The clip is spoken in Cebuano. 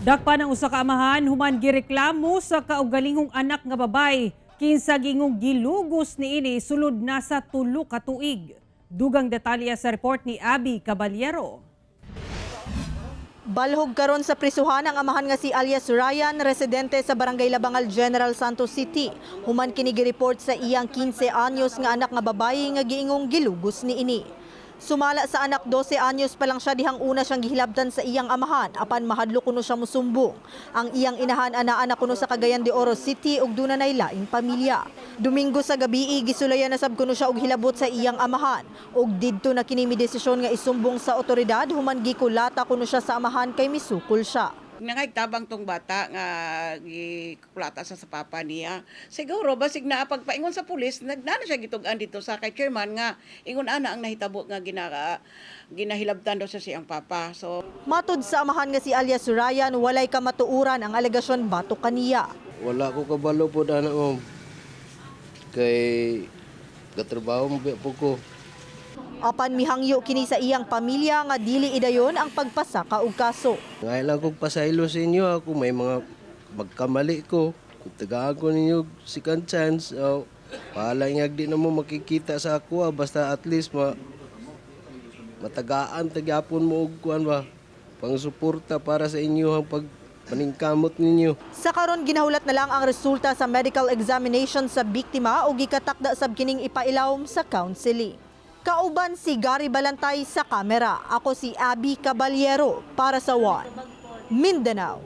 Dakpan ang usa ka amahan human gireklamo sa kaugalingong anak nga babay kinsa gingong gilugos niini sulod na sa 3 ka tuig. Dugang detalye sa report ni Abby Caballero. Balhog karon sa prisuhan ang amahan nga si alias Ryan, residente sa Barangay Labangal, General Santos City. Human kini gireport sa iyang 15 anyos nga anak nga babayi nga giingong gilugos niini. Sumala sa anak, 12 anyos pa lang siya dihang una siyang gihilabtan sa iyang amahan apan mahadlok kuno siya musumbong. Ang iyang inahan anaa na kuno sa Cagayan de Oro City ug duna nay laing pamilya. Domingo sa gabi, gisulayan na sab kuno siya og hilabot sa iyang amahan ug didto na kini midesisyon nga isumbong sa otoridad human gikulata kuno siya sa amahan kay misukol siya. Nangaytabang tong bata nga gikulata sa papa niya. Siguro basig na pagpaingon sa pulis, nagdana siya gitug-an dito sa kay chairman nga ingon ana ang nahitabo nga ginahilabtan daw sa siyang papa. So Matud sa amahan nga si alias Ryan, walay kamatuuran ang alegasyon batok kaniya. Wala ko kabalo po ana, ma'am. Kay katrabaho mo po ko. Apan mihangyo kini sa iyang pamilya nga dili idayon ang pagpasaka og kaso. Ngayon lang kong pasaylo sa inyo ako may mga magkamali ko. Tagaan ko ninyo second chance. Oh, pahala nga di na mo makikita sa ako ah. Basta at least matagaan tagyapon mo og kuan ba, pangsuporta para sa inyo ang pag paningkamot ninyo. Sa karon, ginahulat na lang ang resulta sa medical examination sa biktima o gikatakda sab kining ipailawom sa counseling. Kauban si Gary Balantay sa kamera. Ako si Abby Caballero para sa One Mindanao.